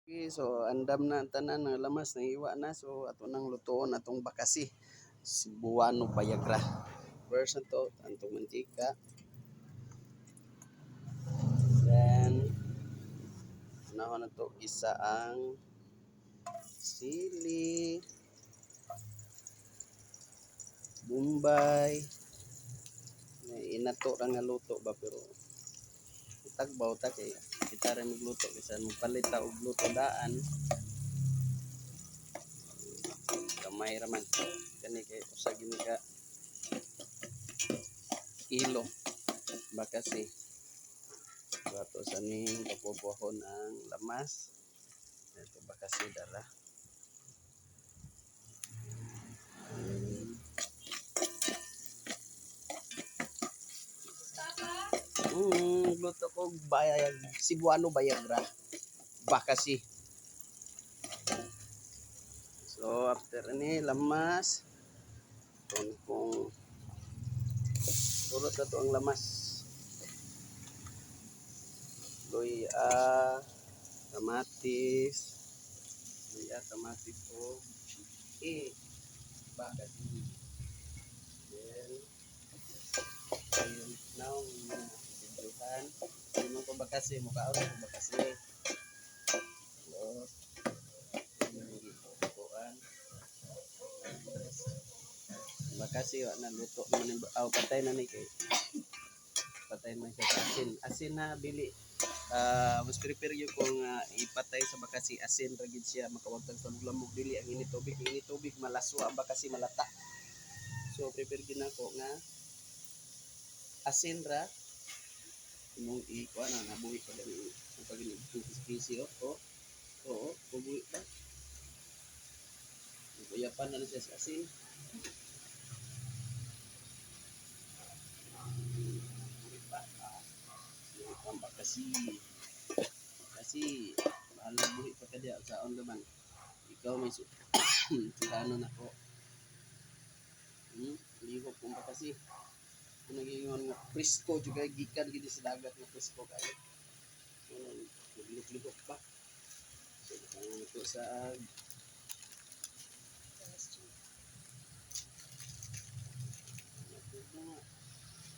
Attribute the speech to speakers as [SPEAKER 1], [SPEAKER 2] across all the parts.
[SPEAKER 1] Okay, so andam na ang tanan ng lamas, nahiwa na. So ato nang lutoon atong bakasi. Cebuano Bayagra. First na to, antong mantika. Then, unahon na to isa ang sili, bombay. Inato ra nga luto ba, pero tagbaw ta kay kita ra magluto bisan magpalit ta og luto daan, gamay ra man kani kay usa gini ka kilo bakasi. So ato sa ning papupuhon ang lamas ito, bakasi dara. Luto ko bayag Cebuano Bayagra bakasi. So after ni lamas, kung turot na to ang lamas. Luya, kamatis, luya, kamatis o eh bakasi. Then ayun now videohan. Hindi mo ko bakasi, mukhaon ko bakasi. So, kuan. Bakasi wa na luto man ni, aw, patay na ni kay patay man siya sa asin. Asin na bili. Mas prepare gyud kung ipatay sa bakasi, asin ra gid siya makawagtag sa lamog, dili ang init tubig. Ang init tubig malaswa ang bakasi, malata. So prepare gyud nako nga asin ra imong ikuan na nabuhi pa gani ang pag kisi, oh oo, buhi pa. Uyapan na siya sa asin. Buhi pa. Buhi pa ang bakasi. Kasi bahala buhi pa ka diya sa on man. Ikaw may sudano na ko. Lihok kung bakasi. Kung nagingon nga presko juga gikan gid sa dagat nga presko kayo. So naglihok pa. So butangan ito sa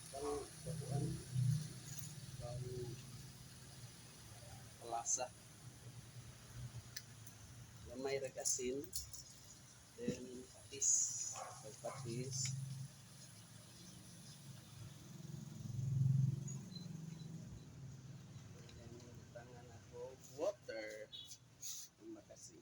[SPEAKER 1] pang kuan, pang palasa. Gamay ra asin. Then patis, patis. Then butangan ako water. Ang makasi.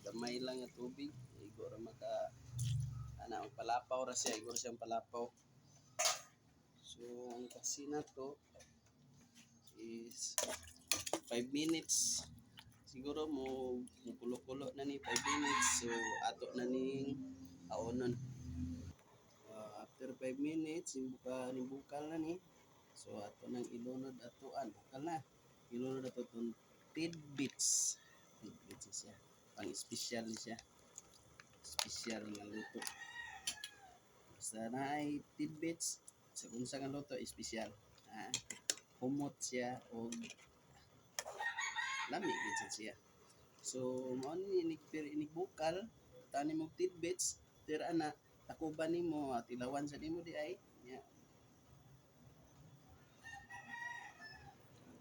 [SPEAKER 1] Gamay lang nga tubig. Igo ra maka ana ang palapaw ra siya, igo ra siyang palapaw. So ang kasi na to is 5 minutes. Siguro mo mukulo-kulo na ni 5 minutes. So ato na ning aonon. After 5 minutes, imbuka ni bukal na ni. So ato nang ilunod atoan, bukal na. Ilunod ato tong tidbits. Tidbits siya. Pang special ni siya. Special nga luto. Basta na ay tidbits sa unsa nga luto, espesyal. Ah, humot siya og lami gid siya. So mao ni inig inig bukal tani mo tidbits tira ana, takuban nimo at ilawan sa nimo di ay nya.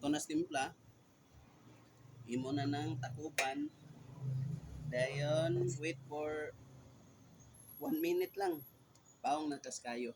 [SPEAKER 1] Tunas timpla, imo na nang takuban, dayon wait for 1 minute lang, paong na tas kayo.